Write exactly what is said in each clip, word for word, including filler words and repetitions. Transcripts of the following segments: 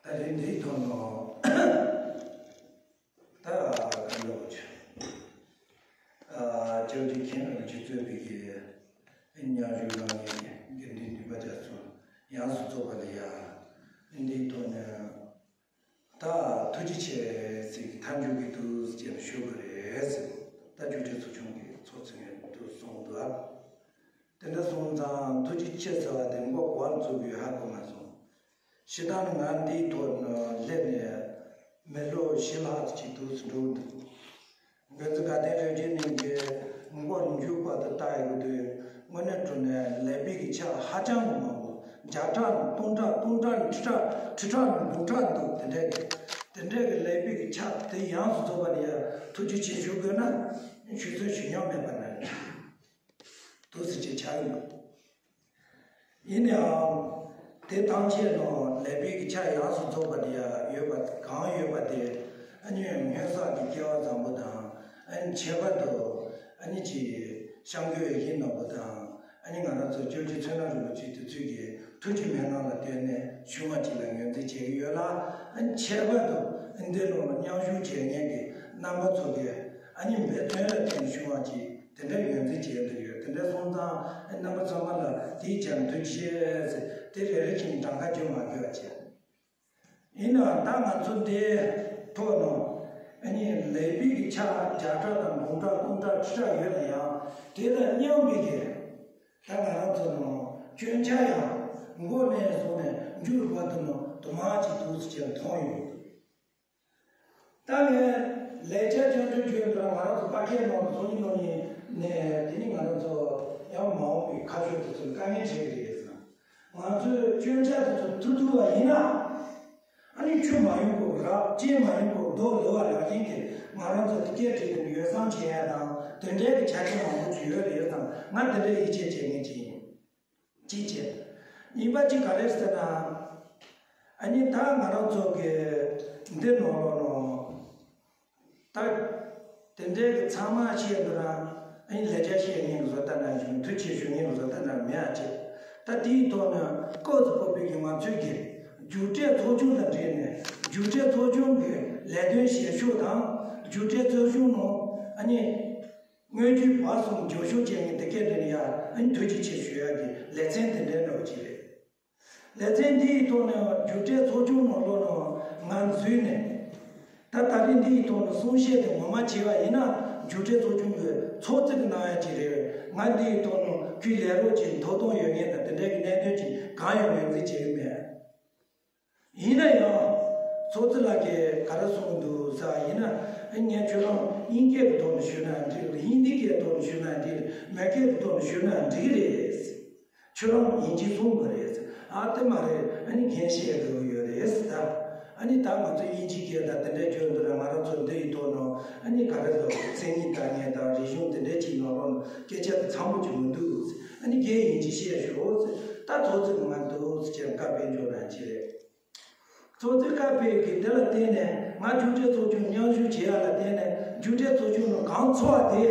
ད་རེས་འདིའི་ཐོག་ནས་ད་ག་འདྲ་བོ་ཆེ། ཨ། ལྕགས་རི་མཁན་རིན་པོ་ཆེ་གཙོས་པའི་གི་མཉམ་ཞུགས་གནང་མཁན་གྱི་དགེ་འདུན་འདུས་པ་རྒྱ་མཚོ་ཡོངས་སུ་རྫོགས་པ་ལ་ཡ། འདིའི་ཐོག་ནས་ད་ཐུགས་རྗེ་ཆེ་ཟེར་གི་མཐའ་མཇུག་གི་འདུག་ཅེས་ཞུ་གི་རེད་ཟེར། ད་རྒྱུགས་སྤྲོད་ཚོགས་ཆུང་གི་ཚོགས་གཙོ་ངོས་འདུག་གསུངས་འདུག་ཨ། དེ་འདྲ་སོང་ཙང་ཐུགས་རྗེ་ཆེ་ཟེར་བ་དེ་མགོ་གོ་བ་ཚུགས་པའི་ཧ་གོ་མ་སོང་། ཞེ་དྲག་ང་འདིའི་ཐོག་ནས་སླེབས་ནས་མི་ལོ་བཞི་ལྷག་ཅིག་འདུག་སེ་འགྲོ་འདུག་འགན་འཛིན་དགའ་ལྡན་རིན་ཆེན་གླིང་གི་མགོ་མཇུག་བར་དུ་བལྟ་ཡོང་དུས་དངོས་གནས་དྲང་གནས་ལེགས་སྤེལ་གྱི་ཆ་ཧ་ཅང་གི་མང་པོ། བརྒྱ་ཕྲག་ནས་སྟོང་ཕྲག་སྟོང་ཕྲག་ནས་ཁྲི་ཕྲག་ཁྲི་ཕྲག་ནས་འབུམ་ཕྲག་འདུག་དེ་འདྲས་ཀྱི་དེ་འདྲས་ཀྱི་ལེགས་སྤེལ་གྱི་ཆ་དེ་ཡོངས་སུ་རྫོགས་པ་ལ་ཡ་ཐུགས་རྗེ་ཆེ་ཞུ་དགོས་ན་ཞུ་ཚོད་ཞུ་མྱོང་མེད་པ་ན་འདུག་སེ་ཅིག་ཆགས་ཡོད། ཡིན་ནའང་། དེ་ཐམས་ཅད་ནང་ལེགས་སྤེལ་གྱི་ཆ་ཡོངས་སུ་རྫོགས་པ་དེ་ཡང་ཡོད་པ་གང་ཡོད་པ་དེ་ཨ་ནི་སྔོན་བསགས་ཀྱི་སྐལ་བ་བཟང་པོ་དང་ཨ་ནི་ཁྱད་པར་དུ་ཨ་ནི་ཅིག་བཤམས་མགོན་ཡེ་ཤེས་ནོར་བུ་དང་ཨ་ནི་ང་རང་ཚོ་ལྕགས་རི་ཚོན་སྣ་རིན་པོ་ཆེ་དེ་ཚོས་ཀྱི་ཐུགས་ཀྱི་མན་ངག་ལ་བརྟེན་ནས་ཞུ་བ་ཅིག་ལ་ངོས་འཛིན་བྱེད་ཀྱི་ཡོད་ལ། ཨ་ནི་ཁྱད་པར་དུ་ཨ་ནི་འདི་ནང་ལ་མཉམ་ཞུགས་བྱེད་མཁན་གྱི་རྣམ་པ་ཚོ་གིས་ཨ་ནི་འབད་བརྩོན་ལ་བརྟེན་ཞུ་བ་ཅིག་དེ་འདྲ་ངོས་འཛིན་བྱས་འདུག་ཡོད། དེ་འདྲ་སོང་ཙང་རྣམ་པ་ཚང་མ་ལ་དེའི་རྒྱབ་མཐུན་ཆེ་ཟེར་དེ་རེ་རེ་བཞིན་གྲངས་ཀ་བརྗོད་མ་དགོས་པ་བྱས། ཡིན་ནའང་ད་ང་ཚོ་འདིའི་ཐོག་ནང་ཨ་ནི་ལེགས་སྤེལ་གྱི་ཆ་བརྒྱ་ཕྲག་དང་འབུམ་ཕྲག་སྟོང་ཕྲག་ཁྲི་ཕྲག་ཡོད་ན་ཡང་དེ་དང་མཉམ་པའི་གི་ད་ང་རང་ཚོ་ནང་སྐྱོན་ཆ་ཡང་མགོ་ནས་བཟུང་ནས་མཇུག་བར་དུ་ནང་དུ་མ་ཅིག་འདུག་ཟེར་མཐོང་ཡོང་གི་འདུག་ད་ངས་ལས་བྱ་སྐྱོན་བརྗོད་བརྗོད་འདུག་ང་རང་ཚོ་པར་སྐད་ནང་དུ་སོང་ཉིན་ནང་ཉིན་ནས་དེ་ནི་ང་རང་ཚོ་ཡང་མ་འོངས་པའི་ཁ་ཕྱོགས་དེ་ཚོར་དཀའ་ངལ་འཕྲད་ཀྱི་རེད་ཟེར། ང་ཚོས་སྐྱོན་ཆ་དེ་ཚོ་ཐུག་ཐུབ་པ་ཡིན་ན། ཨ་ནི་ཆུ་མ་ཡོང་གོ་རག་ཅེས་མ་ཡོང་གོ་རྡོ་ལོ་བ་རག་ཅན་གྱི་ང་རང་ཚོ་དེ་སྐད་བྲིས་ཏེ་ཡོ་བསྲང་བྱེད་ཡ་དང་དེ་འདྲའི་གི་ཆ་རྐྱེན་མང་པོ་ཅིག་ཡོད་རེད་ཙང་ང་དེ་འདྲའི་ཡིད་ཆེས་བྱེད་མཁན་ཅིག་ཡིན། ཅི་བྱེད། གཉིས་པ་གཅིག་ག་རེ་ཟེར་ན། ཨ་ནི་ད་ང་རང་ཚོ་གི་འདི་ནང་ལོགས་ནང་། ད་དེ་འདྲའི་གི་ཚང་མ་བཤད་འདུག་ར། ཨ་ནི་ལས་བྱ་བཤད་མཁན་གི་བཟོ་ལྟ་ན་བཞིན་ཐུགས་ཆེ་ཞུ་མཁན་གི་བཟོ་ལྟ་ན་མེད་ཨ་ཅེ། ད་དེའི་ཐོག་ནས་ཀོ་ཙི་ཀོ་པི་གི་ང་ཚོའི་གི་རྒྱུགས་སྤྲོད་ཚོགས་ཆུང་དང་འབྲེལ་ནས་རྒྱུགས་སྤྲོད་ཚོགས་ཆུང་གི་ལས་དོན་བྱེད་ཕྱོགས་དང་རྒྱུགས་སྤྲོད་ཚོགས་ཆུང་ནང་ཨ་ནི། དངོས་བརྒྱུད་བར་གསུམ་འགྱོ་ཤུགས་ཅན་གྱི་དེ་སྐད་དེ་ནི་ཡང་ཨ་ནི་ཐུགས་རྗེ་ཆེ་ཞུ་ཡག་གི་ལེ་ཚན་དེ་འདྲའི་འདྲ་བོ་ཅིག་རེད། ལེ་ཚན་འདི་ཡི་ཐོག་ནས་རྒྱུགས་སྤྲོད་ཚོགས་ཆུང་ནང་ལོགས་ནང་ང་འཛུལ་ནས། ད་ད་རིང་འདི་ཡི་ཐོག་ནས་གསུང་བཤད་དེ་ངོ་མ་བྱས་པ་ཡིན་ན་རྒྱུགས་སྤྲོད་ཚོགས་ཆུང་གི་ཚོགས་གཙོ་གི་གནང་ཡག་ཅིག་རེད། ང་འདི་ཡི་ཐོག་ནས་ཁྱོད་ལས་རོགས་ཀྱི་ཐོབ་ཐང་ཡོད་མཁན་དང་དེ་འདྲའི་གི་གནད་དོན་ཅིག་གང་ཡང་ངོས་འཛིན་བྱེད་ཀྱི་མེད། ཡིན་ན་ཡང་། ཚོགས་གཙོ་ལགས་ཀྱིས་ག་རེ་གསུངས་འདུག་ཟེར་བ་ཡིན་ན། ངས་ཁྱོད་རང་དབྱིན་སྐད་ཀྱི་ཐོག་ནས་ཞུས་ན་འགྲིག་རེད། ཧིན་དི་སྐད་ཐོག་ནས་ཞུས་ན་འགྲིག་རེད། མེ་སྐད་ཀྱི་ཐོག་ནས་ཞུས་ན་འགྲིག་རེད། ཁྱོད་རང་དབྱིན་ཇི་གསུང་དགོས་རེད། ཨ་དེ་མ་རེད། ཨ་ནི་འགན་བཞེས་དགོས་ཡོད་རེད་ད། ཨ་ནི་ད་ང་ཚོ་དབྱིན་ཇི་སྐད་དང་དེ་འདྲའི་སྐྱོན་འདུག་ན་ང་རང་ཚོ་འདི་ཡི་ཐོག་ནས་ཨ་ནི་ག་རེ་འདུག་མཚན་ཉིད་དང་ངེས་དང་རིག་གཞུང་དེ་འདྲའི་ཅིག་ནང་ལོགས་ནས་སྐད་ཆ་དེ་ཚང་མ་ཅིག་མི་འདུག་ཨ་ནི་རྒན་དབྱིན་ཇི་བཤད་ཤོག་ཟེར། ད་ཚོགས་གཙོ་ང་འདུག་ཟེར་བྱས་བཀའ་ཕེབས་འཇོག་རང་ཅི་རེད། ཚོགས་གཙོས་བཀའ་ཕེབས་ཀྱི་དེ་ལ་བརྟེན་ནས་ང་རྒྱུགས་སྤྲོད་ཚོགས་ཆུང་མཉམ་ཞུགས་བྱེད་ཡག་ལ་བརྟེན་ནས་རྒྱུགས་སྤྲོད་ཚོགས་ཆུང་ནང་གང་ཚོགས་པ་དེ་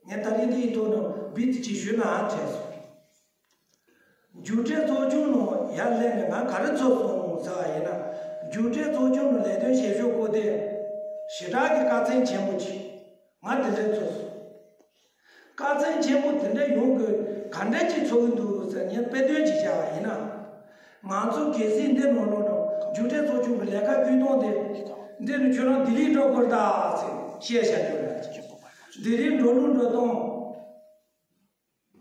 ངས་ད་རིང་འདི་ཡི་ཐོག་ནས་བིད་ཅིག་ཞུས་ན་ཨ་དྲན་སོང་། རྒྱུགས་སྤྲོད་ཚོགས་ཆུང་ནང་ཡར་སླེབས་ནས་ང་ག་རེ་ཚོར་སོང་ཟེར་བ་ཡིན་ན། རྒྱུགས་སྤྲོད་ཚོགས་ཆུང་ནང་ལས་དོན་བྱེད་ཕྱོགས་སྐོར་དེ་ཞེ་དྲག་གི་དཀའ་ཚེགས་ཆེན་པོ་ཅིག་ང་དེ་འདྲ་ཚོར་སོང་། དཀའ་ཚེགས་ཆེན་པོ་དེ་འདྲ་ཡོང་དགོས་ག་འདྲ་ཅིག་ཚོར་གི་འདུག་ཟེར་ངས་དཔེ་སྟོན་ཅིག་བྱས་པ་ཡིན་ན། ང་ཚོ་གལ་སྲིད་འདི་ནང་ལོགས་ནང་རྒྱུགས་སྤྲོད་ཚོགས་ཆུང་གི་ལས་ཀ་སྤུས་དོང་དེ་འདི་ནི་ཁྱོད་རང་ལྡི་ལི་འགྲོ་དགོས་ད་ཟེར་བཤད་བཞག་རྒྱུ་རེད། ལྡི་ལི་འགྲོ་ལུགས་འགྲོ་སྟངས།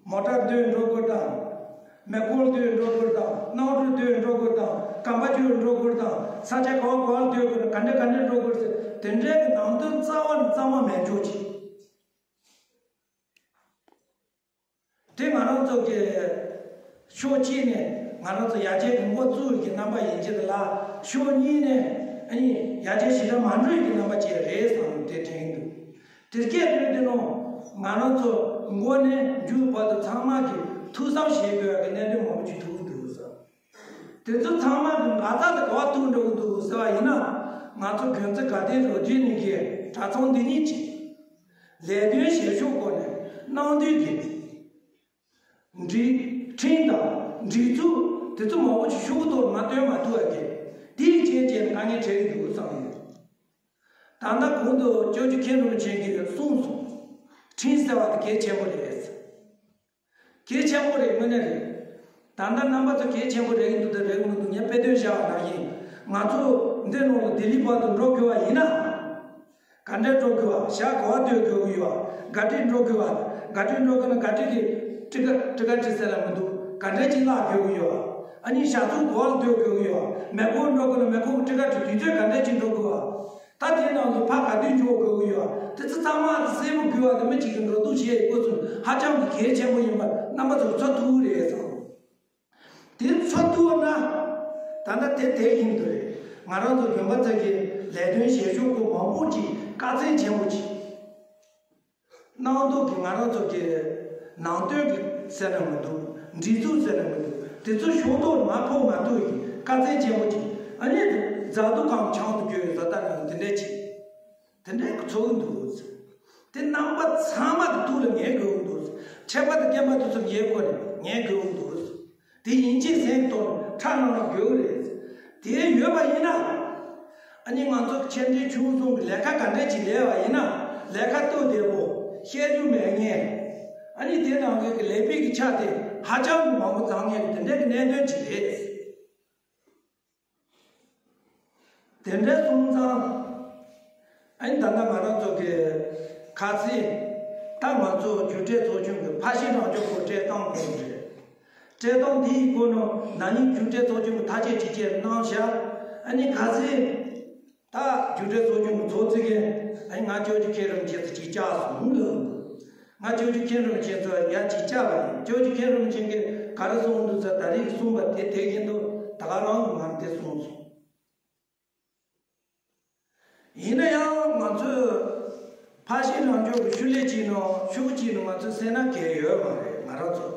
མོ་ཊ་སྡོད་འགྲོ་དགོས་དང་། མེ་འཁོར་སྡོད་འགྲོ་དགོས་དང་། གནམ་གྲུ་སྡོད་འགྲོ་དགོས་དང་། གམ་པ་བསྐྱོད་འགྲོ་དགོས་དང་། ས་ཆ་ག་བ་ག་བར་སྡོད་དགོས་དང་། ག་འདྲ་ག་འདྲ་འགྲོ་དགོས་ཟེར་དེ་འདྲའི་གི་ནང་དོན་རྩ་བ་ནས་གཙང་མ་མེད་འཇོག་ཅིག་དེ་ང་རང་ཚོ་གི་ཕྱོགས་གཅིག་ནས་ང་རང་ཚོ་ཡར་རྒྱས་ཀྱི་འགོ་བཙུགས་ཀྱི་རྣམ་པ་ཡིན་གྱི་རེད་ལ། ཕྱོགས་གཉིས་ནས་ཨ་ནི་ཡར་རྒྱས་ཞེ་དྲག་མ་འགྲོ་ཡི་གི་རྣམ་པ་ཅིག་རེད་བསམ་དེ་དྲན་གྱི་འདུག་དེ་སྐད་དོད་དེ་ནང་ང་རང་ཚོ་མགོ་ནས་མཇུག་བར་དུ་ཚང་མ་གི་ཐུགས་བསམ་བཞེས་དགོས་ཡག་གི་གནད་དོན་མང་པོ་ཅིག་ཐུག་གི་འདུག་ཟེར། དེ་ཚོ་ཚང་མ་གི་འགག་རྩ་དེ་ག་བ་ཐུག་འགྲོ་གི་འདུག་ཟེར་བ་ཡིན་ན། ང་ཚོ་དགོན་རྩེ་དགའ་ལྡན་རུ་སྡེ་ནས་ཀྱི་གྲྭ་ཚང་འདི་ཉིད་ཀྱི་ལས་དོན་བྱེད་ཕྱོགས་སྐོར་ནས་གནང་དུས་ཀྱི་སྒྲིག་ཁྲིམས་དང་སྒྲིག་འཛུགས་དེ་ཚོ་མང་པོ་ཅིག་ཤོག་གུ་ཐོག་མ་སྟོན་མ་ཐུབ་པ་གི་དེའི་རྗེས། དཀའ་ངལ་འཕྲད་ཀྱི་འདུག་བསམ་ཡོད། ད་ལྟ་གོང་དུ་སྐྱབས་རྗེ་མཁན་རིན་པོ་ཆེ་གིས་གསུངས་སོང་། ཁྲིམས་ཟེར་བ་དེ་གལ་ཆེན་པོ་རེད། གལ་ཆེན་པོ་རེད། དངོས་གནས་རེད། ད་ལྟ་རྣམ་པ་ཚོ་གལ་ཆེན་པོ་རེད་ཀྱི་འདུག་དང་རེད་ཀྱི་མི་འདུག་ངས་དཔེ་སྟོན་བཞག་པ་ནང་བཞིན། ང་ཚོ་འདི་ནང་ལ་ལྡི་ལི་བར་དུ་འགྲོ་དགོས་པ་ཡིན་ན། ག་འདྲས་འགྲོ་དགོས་པ། ཞག་ག་པར་སྡོད་དགོས་ཀྱི་ཡོད། ག་འདྲས་འགྲོ་དགོས་པ། ག་འདྲས་འགྲོ་དགོས་ན་ག་འདྲས་ཀྱི་ཊི་ཀེ་ཊི་ཀེ་ཊི་ཟེར་ལ་མི་འདུག་ག་འདྲས་ཅིག་བརླག་དགོས་ཀྱི་ཡོད། ཨ་ནི་ཞག་ཚོད་ག་པར་སྡོད་དགོས་ཀྱི་ཡོད། མེ་འཁོར་འགྲོ་དགོས་ན་མེ་འཁོར་ཊི་ཀེ་ཊི་དུས་ཚོད་ག་འདྲས་ཅིག་འགྲོ་དགོས་པ། ད་དེ་ནང་དུ་ཕར་ག་དུས་འགྲོ་དགོས་ཀྱི་ཡོད། དེ་ཚོ་ཚང་མ་གསལ་པོ་དགོས་པ་དེ་མི་གཅིག་གིས་འགྲོ་འདུག་བྱེད་དགོས་ཚུལ་ཧ་ཅང་གི་གལ་ཆེན་པོ་ཡིན་པ་རྣམ་པ་ཚོར་ཚོར་ཐུབ་རེད་བསམ། དེ་ཚོར་ཐུབ་ན། ད་ལྟ་དེ་དེ་བཞིན་དུ་རེད། ང་རང་ཚོ་དགོན་པ་ཚོ་གི་ལས་དོན་བྱེད་ཕྱོགས་པོ་མང་པོ་ཅིག་དཀའ་ཚེགས་ཆེན་པོ་ཅིག་གནང་འདུག་གི། ང་རང་ཚོ་གི་ནང་དོན་གི་ཟེར་ན་མི་འདུག་སྒྲིག་འཛུགས་ཟེར་ན་མི་འདུག་དེ་ཚོ་ཕྱོགས་གཏོགས་མ་ཕོག་མ་ཐུག་གི་དཀའ་ཚེགས་ཆེན་པོ་ཅིག་ཨ་ནི་མཛའ་དུ་གང་ཆང་དུ་གྱུར་ཡོད་ས་ལྟ་ན་དེ་འདྲས་ཅིག་དེ་འདྲའི་ཚོར་གི་འདུག་དེ་རྣམ་པ་ཚང་མ་གི་ཐུགས་ལ་ངེས་དགོས་ཀྱི་འདུག་འཕྲད་པ་དང་རྐྱེན་པ་དེ་ཚོ་ངེས་དགོས་རེད། ངེས་དགོས་ཀྱི་འདུག་དེ་ཡིན་གཅིག་སེམས་གཏོང་ཁྲག་ནང་ལ་དགོས་ཀྱི་རེད། དེ་ཡོད་པ་ཡིན་ན། ཨ་ནི་ང་ཚོ་ཆེ་འབྲིང་ཆུང་གསུམ་གྱི་ལས་ཀ་ག་འདྲས་ཅིག་ལས་པ་ཡིན་ན། ལས་ཀ་སྟབས་བདེ་པོ། བཤད་རྒྱུ་མེད་མཁན། ཨ་ནི་དེ་ནང་གི་ལས་པའི་གི་ཆ་དེ་ཧ་ཅང་གི་མང་པོ་བཟང་ངེས་ཀྱི་དེ་འདྲའི་གི་གནད་དོན་ཅིག་རེད། དེ་འདྲ་སོང་ཙང་། ཨ་ནི་ད་ལྟ་ང་རང་ཚོ་གི་ཁ་སང་། ད་ང་ཚོ་རྒྱུགས་སྤྲོད་ཚོགས་ཆུང་གི་ཕར་ཕྱིན་རང་སྐྱོང་སྐོར་སྤྲད་སྟངས་དེ་རེད། སྤྲད་སྟངས་དེའི་སྐོར་ནང་ན་ནིང་རྒྱུགས་སྤྲོད་ཚོགས་ཆུང་གི་ཐག་གཅོད་ཅིག་བྱས་གནང་བཞག་ཨ་ནི་ཁ་སང་། ད་རྒྱུགས་སྤྲོད་ཚོགས་ཆུང་གི་ཚོགས་གཙོ་གིས་ཨ་ནི་ང་སྐྱབས་རྗེ་མཁན་རིན་པོ་ཆེ་ཚོ་ཅིག་བཅར་སོང་ལབ་འདུག་ང་སྐྱབས་རྗེ་མཁན་རིན་པོ་ཆེ་ཚོ་ཡར་ཅིག་བཅར་བ་ཡིན། སྐྱབས་རྗེ་མཁན་རིན་པོ་ཆེ་གིས་ག་རེ་གསུངས་འདུག་ཟེར། ད་རེས་གསུངས་པ་དེ་དེ་བཞིན་དུ་ད་ག་རང་གིས་ང་དེ་གསུངས་སོང་། ཡིན་ན་ཡང་ང་ཚོས་ཕར་ཕྱིན་རང་སྐྱོང་གི་ཤུལ་ལས་ཅིག་ནང་ཤོག་གུ་ཅིག་ནང་ང་ཚོས་གསན་ན་འགལ་ཡོད་མ་རེད། ང་རང་ཚོ་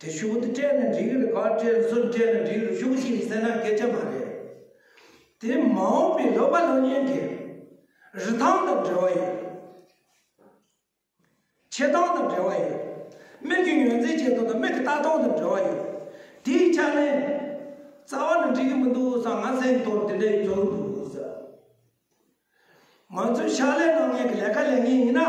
དེ་ཤོག་གུ་དེ་སྤྲད་ན་འགྲིག་གི་རེད། ག་སྤྲད་སུ་སྤྲད་ན་འགྲིག་གི་རེད། ཤོག་གུ་ཅིག་ནང་གསན་ན་སྐད་ཆ་མ་རེད། དེ་མ་འོངས་པའི་སློབ་པ་སློབ་གཉེར་གྱི་རིན་ཐང་དང་འབྲེལ་བ་ཡོད། བྱེད་སྟངས་དང་འབྲེལ་བ་ཡོད། མིག་གི་ངོས་འཛིན་བྱེད་སྟངས་དང་མིག་གི་ལྟ་སྟངས་དང་འབྲེལ་བ་ཡོད། དེའི་ཆ་ནས་རྩ་བ་ནས་འགྲིག་གི་མི་འདུག་བསམ་ང་སེམས་ཐོག་དེ་འདྲའི་ཚོར་གི་འདུག་ཟེར། ང་ཚོས་ཕྱག་ལས་གནང་མཁན་གྱི་ལས་ཀ་ལས་མཁན་ཡིན་ན།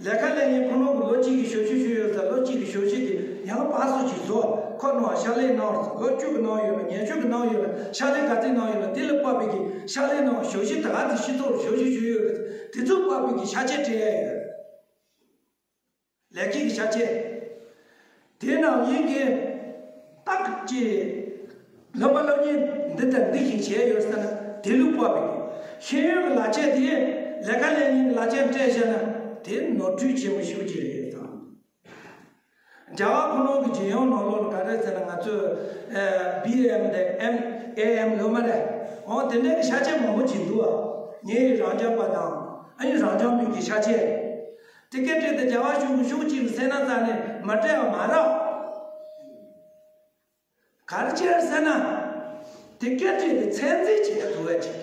ལས་ཀ་ལས་མཁན་ཁོ་རང་གི་ལོ་གཅིག་གི་ཞབས་ཞུ་ཞུས་ཡོད་ཙང་ལོ་གཅིག་གི་ཞབས་ཞུ་དེ་ཡང་བར་སོ་ཅིག་བཟོ། ཁོ་རང་ཕྱག་ལས་གནང་། ལོ་བཅུ་གི་གནང་ཡོད་ན། ཉི་ཤུ་གི་གནང་ཡོད་ན། ཕྱག་ལས་ག་ཚོད་གནང་ཡོད་ན། དེ་ལ་དཔག་པའི་གི་ཕྱག་ལས་གནང་། ཞབས་ཞུ་ད་ག་ཚོད་སྤྱི་ཚོགས་ལ་ཞབས་ཞུ་ཞུས་ཡོད་ན། དེ་ཚོ་དཔག་པའི་གི་ཤ་ཆས་སྤྲད་ཡ་ཡོད། ལས་ཀའི་གི་ཤ་ཆས། དེ་ནང་ཡིན་གི་རྟགས་ཀྱི་སློབ་པ་སློབ་གཉེར་འདི་ལྟར་འདི་ཞིག་བྱས་ཡོད་ཟེར་ན་དེ་ལུགས་དཔག་པའི་གི་ཤེས་ཡོན་གྱི་ལག་ཆས་དེ་ལས་ཀ་ལས་མཁན་གྱི་ལག་ཆས་སྤྲད་བཞག་ན་དེ་ནོར་འཁྲུལ་ཆེན་པོ་ཞིག་ཅིག་རེད་དང་། རྒྱ་གར་ཁོ་རང་གི་རྒྱལ་ཡོངས་ནང་ལོགས་ལ་ག་རེ་ཟེར་ན་ང་ཚོས་ཨེ་བི་ཨེམ་དེ་ཨེམ་ཨེ་ཨེམ་ལོ་མ་རེད། འོ་དེ་འདྲའི་གི་ཤ་ཆས་མང་པོ་ཅིག་འདུག་ཨ། ངའི་རང་རྐྱ་པ་དང་ཨ་ནི་རང་རྐྱ་མི་གི་ཤ་ཆས། དེ་སྐད་བྲིས་ཏེ་རྒྱ་གར་གཞུང་གི་ཤོག་གཅིག་ནས་གསན་ན་ཙང་ནས་མ་སྤྲད་པ་མ་རེད། ག་རེ་བྱས་ཟེར་ན། དེ་སྐད་བྲིས་ཏེ་ཚད་འཛིན་བྱས་ཐུབ་ཡ་ཅིག་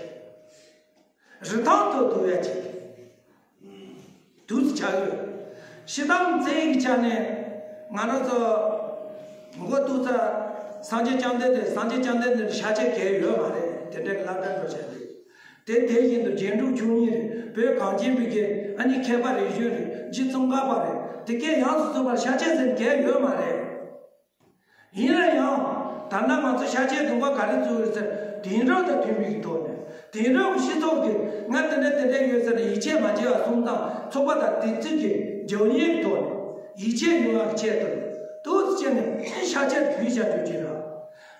རིན་ཐང་ཐོབ་ཐུབ་ཡ་ཅིག་འདུག་ཆགས་ཡོད། ཤི་དམ་བཙན་གྱི་ཆ་ནས་ང་རང་ཚོ་མགོ་གཏུག་ཚར། སངས་རྒྱས་བཅོམ་ལྡན་འདས། སངས་རྒྱས་བཅོམ་ལྡན་འདས་ཤ་ཆས་གལ་ཡོད་མ་རེད། དེ་འདྲའི་སློབ་གྲྭ་འགྲོ་བྱས་རེད། དེ་དེ་བཞིན་དུ་རྒྱན་དྲུག་མཆོག་གཉིས་རེད། བོད་གངས་ཅན་པའི་གི་ཨ་ནི་མཁས་པ་རིག་གཞུང་རེད། རྗེ་ཙོང་ཁ་པ་རེད། དེ་གས་ཡོངས་སུ་རྫོགས་པར་ཤ་ཆས་ཟེར་གལ་ཡོད་མ་རེད། ཡིན་ན་ཡང་ད་ལྟ་ང་ཚོ་ཤ་ཆས་བདུན་པ་ག་རེ་བཙུགས་ཡོད་ཟེར། དེང་རབས་དང་མཐུན་པའི་ཐོག་ནས། དེང་རབས་ཀྱི་སྤྱི་ཚོགས་ཀྱི་ང་དེ་འདྲ་དེ་འདྲ་ཡོད་ཟེར་ནས་ཡིད་ཆེས་མ་བྱེད་པ་སོང་ཙང་། ཚོགས་པ་དང་སྡེ་ཚན་གྱི་འཇོན་ཉེན་གྱི་ཐོག་ནས་ཡིད་ཆེས་ཡོང་བའི་ཆེད་དུ་ཏོག་ཙམ་བྱས་ནས་ཤ་ཆས་ཕུལ་བྱ་རྒྱུ་ཅིག་ར།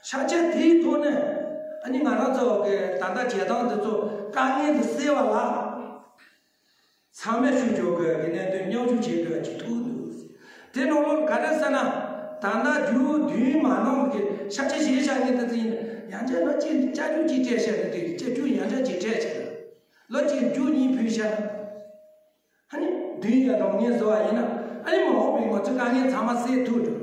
ཤ་ཆས་དེའི་ཐོག་ནས་ཨ་ནི་ང་རང་ཚོ་གི་ད་ལྟ་བྱེད་སྟངས་འདི་ཚོ་དཀའ་ངལ་འདི་སེལ་བ་ལ། ཚང་མས་ཤུགས་རྒྱག་དགོས་ཀྱི་གནད་དོན་མཉམ་ཞུགས་བྱེད་དགོས་ཀྱི་ཐུག་འདུག་དེ་ནང་ལོགས་ག་རེ་ཟེར་ན། ད་ལྟ་རྒྱུ་བདུན་མ་གནང་གི་ཤ་ཆས་བཞེས་བཞག་མཁན་དེ་ཚོ་ཡིན་ན་ཡང་བསྐྱར་ལོ་གཅིག་བསྐྱར་རྒྱུ་གཅིག་སྤྲད་བཞག་ན་འགྲིག་བསྐྱར་རྒྱུ་ཡང་བསྐྱར་གཅིག་སྤྲད་བཞག་ན། ལོ་གཅིག་རྒྱུ་གཉིས་ཕུལ་བཞག་ན། ཨ་ནི་བདུན་ཡང་རང་ཉིད་བཟོ་བ་ཡིན་ན་ཨ་ནི་མ་འོངས་པའི་ང་ཚོའི་དཀའ་ངལ་ཚང་མ་སེལ་ཐུབ་འགྲོ།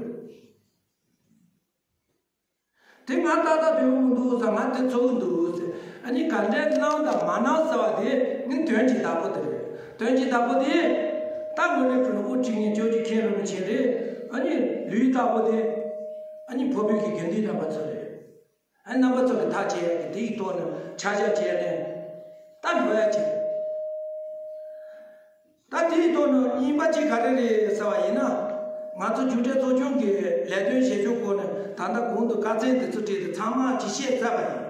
དེ་ང་ཏག་ཏག་འདོད་མི་འདུག་ཟེར། ང་དེ་ཚོར་གི་འདུག་ཟེར། ཨ་ནི་ག་འདྲས་གནང་དང་མ་གནང་ཟེར་བ་དེ་ནི་དོན་གྱི་བདག་པོ་དེ་རེད། དོན་གྱི་བདག་པོ་དེ་ད་དངོས་གནས་དྲང་པོ་དྲང་ངེས་སྐྱབས་རྗེ་མཁན་རིན་པོ་ཆེ་རེད། ཨ་ནི་ལུས་བདག་པོ་དེ་ཨ་ནི་བོད་བོད་ཀྱི་དགེ་འདུན་རྣམ་པ་ཚོ་རེད། ཨ་རྣམ་པ་ཚོ་གི་ཐག་བཅད་ཡ་གི་དེའི་ཐོག་ནས་ཆ་བཞག་བྱས་ནས་ད་འགྲོ་ཡ་བྱེད། ད་དེའི་ཐོག་ནས་གཉིས་པ་གཅིག་ག་རེ་རེད་ཟེར་བ་ཡིན་ན། ང་ཚོ་རྒྱུགས་སྤྲོད་ཚོགས་ཆུང་གི་ལས་དོན་བྱེད་ཕྱོགས་སྐོར་ནས་ད་ལྟ་གོང་དུ་དཀའ་ཚེགས་འདི་ཚོ་བྲིས་ཏེ་ཚང་མ་ཅིག་བཤད་ཚར་བ་ཡིན།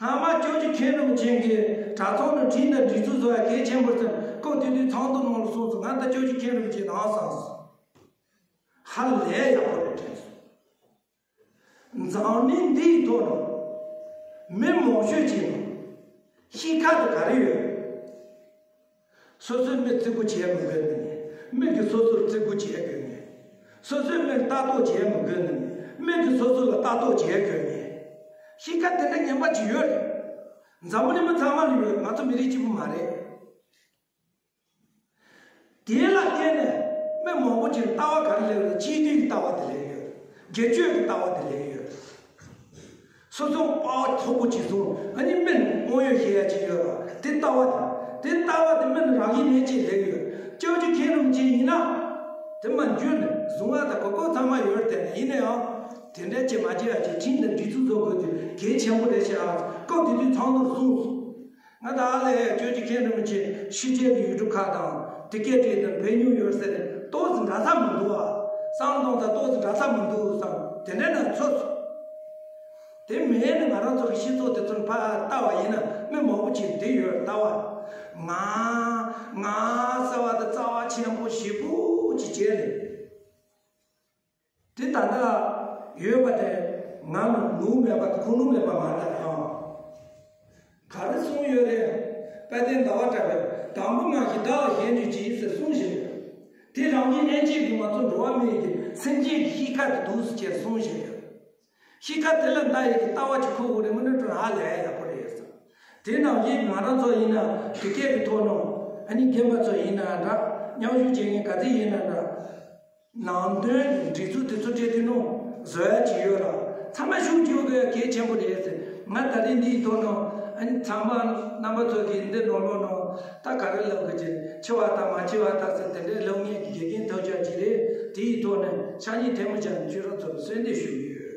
སྔ་མ་སྐྱབས་རྗེ་མཁན་རིན་པོ་ཆེ་གིས་གྲྭ་ཚང་ནང་ཁྲིམས་དང་སྒྲིག་འཛུགས་བཟོ་ཡ་གལ་ཆེན་པོ་རེད་ཟེར་སྐབས་དེ་དུས་ཚོགས་འདུ་ནང་ལ་གསུངས་སོང་། ང་ད་སྐྱབས་རྗེ་མཁན་རིན་པོ་ཆེ་ནང་སོང་། ཧ་ལས་ཡག་པོ་རེད་དྲན་སོང་། འཛམ་གླིང་འདིའི་ཐོག་ནས་མི་མང་ཤོས་ཅིག་ནང་གཤིས་ཀ་དེ་ག་རེ་ཡོད། སོ་སོའི་མི་བརྩི་བཀུར་བྱེད་མི་དགོས་ནི། མི་གིས་སོ་སོར་བརྩི་བཀུར་བྱེད་དགོས་ནི། སོ་སོའི་མིར་ལྟ་རྟོག་བྱེད་མི་དགོས་ནི། མི་གིས་སོ་སོ་ལ་ལྟ་རྟོག་བྱེད་དགོས་ནི། གཤིས་ཀ་དེ་འདྲ་ངན་པ་ཅིག་ཡོད་རེད། འཛམ་བུ་གླིང་མི་ཚང་མ་ལ་ཡོད། ང་ཚོ་མི་རིགས་གཅིག་པུ་མ་རེད། དེ་ལ་བརྟེན་ནས་མི་མང་པོ་ཅིག་ལ་ལྟ་བ་ག་རེ་སླེབས་ཡོད། སྤྱི་འཐུས་ཀྱི་ལྟ་བ་དེ་སླེབས་ཡོད། སྒེར་གཅོད་ཀྱི་ལྟ་བ་དེ་སླེབས་ཡོད། སོ་སོ་པ་ཕ་མཐོ་པོ་ཅིག་བཟུང་ཨ་ནི་མི་ལ་དངོས་ཡོད་བཤད་ཡ་ཅིག་ཡོད་ལ་དེ་ལྟ་བ་དེ་དེ་ལྟ་བ་དེ་མི་ལ་རང་གི་ནད་ཅིག་སླེབས་ཡོད། སྐྱབས་རྗེ་མཁན་རིན་པོ་ཆེ་ཡིན་ན་དེ་མ་འཇོན་ནས་བཟུང་བ་དང་གོ་སྐབས་ཚང་མ་ཡོད་དེ་ཡིན་ན་ཡང་དེ་འདྲ་ཅིག་མ་བྱེད་ཡ་ཅིག་ཁྲིམས་དང་སྒྲིག་འཛུགས་བཟོ་དགོས་དེ་གལ་ཆེན་པོ་རེད་ཤག་སྐབས་དེ་དུས་ཚང་དུ་གསུངས་སོང་། ང་ད་ལས་སྐྱོན་གྱི་མཁན་རིན་པོ་ཆེ་ཕྱི་རྒྱལ་གྱི་ཡུལ་གྲུ་ཁག་དང་དེ་སྐད་བྲིས་དང་བོད་ཉུང་ཡོད་ཟེར་ཏོག་ཙམ་འདྲ་ས་མི་འདུག་ཨ། བསམ་བློ་གཏོང་ས་ཏོག་ཙམ་འདྲ་ས་མི་འདུག་བསམ་དེ་འདྲ་ན་ཚོར་སོང་། དེ་མིན་ནི་ང་རང་ཚོ་གི་སྤྱི་ཚོགས་དེ་ཚོར་ཕར་ལྟ་བ་ཡིན་ན་མི་མང་པོ་ཅིག་འདི་ཡོད་ལྟ་བ། ང་ང་ཟེར་བ་དེ་རྩ་བ་ཆེན་པོ་ཞེ་པོ་ཅིག་བྱས་རེད། དེ་ད་ལྟ་ཡོད་པ་དེ་ང་ནུ་མེད་པ་ཁོ་ནུ་མེད་པ་མ་ལྟ་ཡང་། ག་རེ་གསུངས་ཡོད་རེད། དཔལ་ལྡན་ཟླ་བ་གྲགས་པས་དང་པོ་ང་ཞིག་བདག་ལ་ཞེན་དུ་གྱིས་ཟེར་གསུངས་བཞིན་ཡོད། དེ་རང་གི་གནས་བཅས་ཀྱི་ང་ཚོ་འགྲོ་བ་མིའི་གི་སེམས་ཅན་གྱི་གཤིས་ཀ་དེ་འདུག་ཟེར་ཅེས་གསུངས་བཞིན་ཡོད། གཤིས་ཀ་དེ་ལ་ལྟ་ཡི་གི་ལྟ་བ་ཅིག་ཁུར་དགོས་རེད་མི་འདྲ་འགྲོ་ཧ་ལས་ཡག་པོ་རེད་ཟེར། དེ་ནང་བཞིན་ང་རང་ཚོ་ཡིན་ན་དེ་སྐད་ཀྱི་ཐོག་ནང་ཨ་ནི་རྒན་པ་ཚོ་ཡིན་ན་འདྲ་མཉམ་ཞུགས་བྱེད་མཁན་ག་ཚོད་ཡིན་ན་འདྲ། ནང་དོན་སྒྲིག་འཛུགས་དེ་ཚོ་སྤྲད་དུས་ནང་བཟོ་ཡ་ཅིག་ཡོད་ལ་ཚང་མ་ཤུགས་རྒྱག་དགོས་ཡ་གལ་ཆེན་པོ་རེད་ཟེར། ང་ད་རེས་འདིའི་ཐོག་ནང་ཨ་ནི་ཚང་མ་རྣམ་པ་ཚོ་གིས་འདི་ནང་ལོགས་ནང་ད་ག་རེ་ལབ་དགོས་ཀྱི་འཆི་བ་དང་མ་འཆི་བ་དག་ཟེར་དེ་འདྲའི་ལབ་མཁན་གྱི་དགེ་རྒན་ཐབས་ཆག་ཅིག་རེད། དེའི་ཐོག་ནས་ཕྱག་ཉིན་ཐལ་མོ་སྦྱར་ནས་ཁྱོད་རང་ཚོར་གསོལ་འདེབས་ཞུ་གི་ཡོད།